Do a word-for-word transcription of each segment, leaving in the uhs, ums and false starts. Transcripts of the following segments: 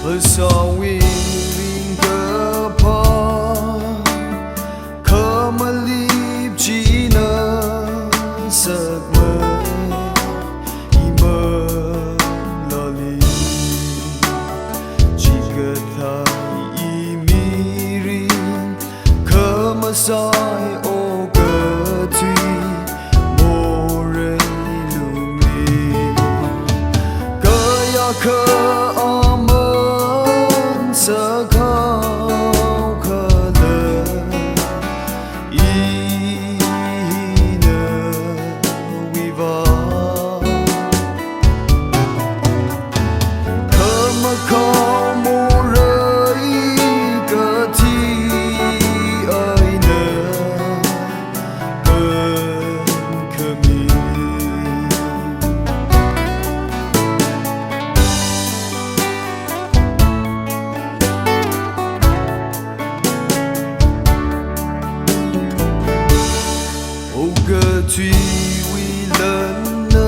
Asāwui ringkaphā khamalip china sakmei imalali, chikathā imirin khamasai okathui morei lungli, kayākha aman sākhao khala, ina wiva khamakhao morei kathi eina kankhami. Okathuiwui lanna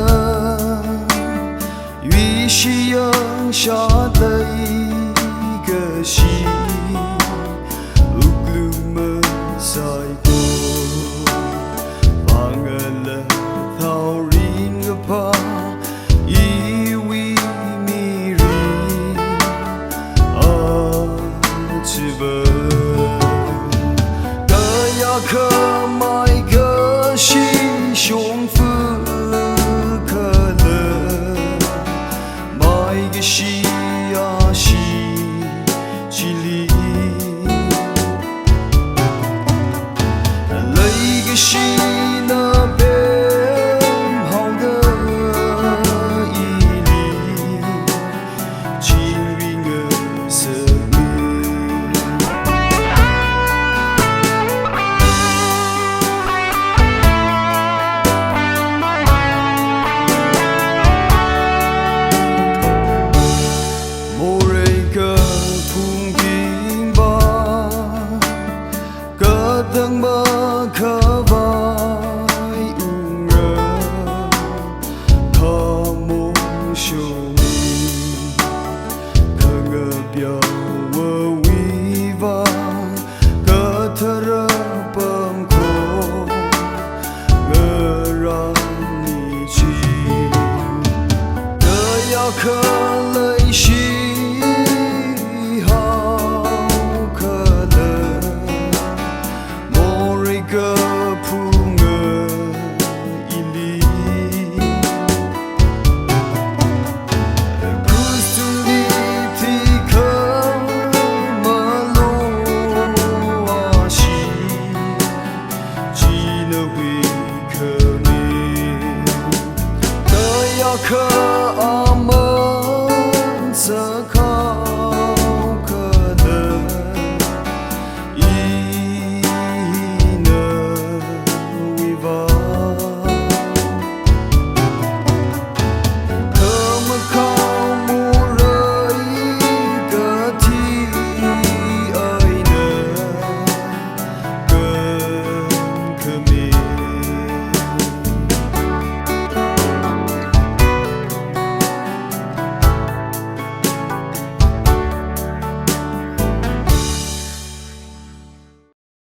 yuishi yangshālei kashi, wuklung masaiko, pāngala thao ringkaphā iwui mirin achiva, kayākha mai kashi shongfa khala, mai kashi ashi chili, leikashina pemhaoda ili chingri ngasakmi. Morei kaphung bingva katang makhavai ungra, khamong shong khangapyao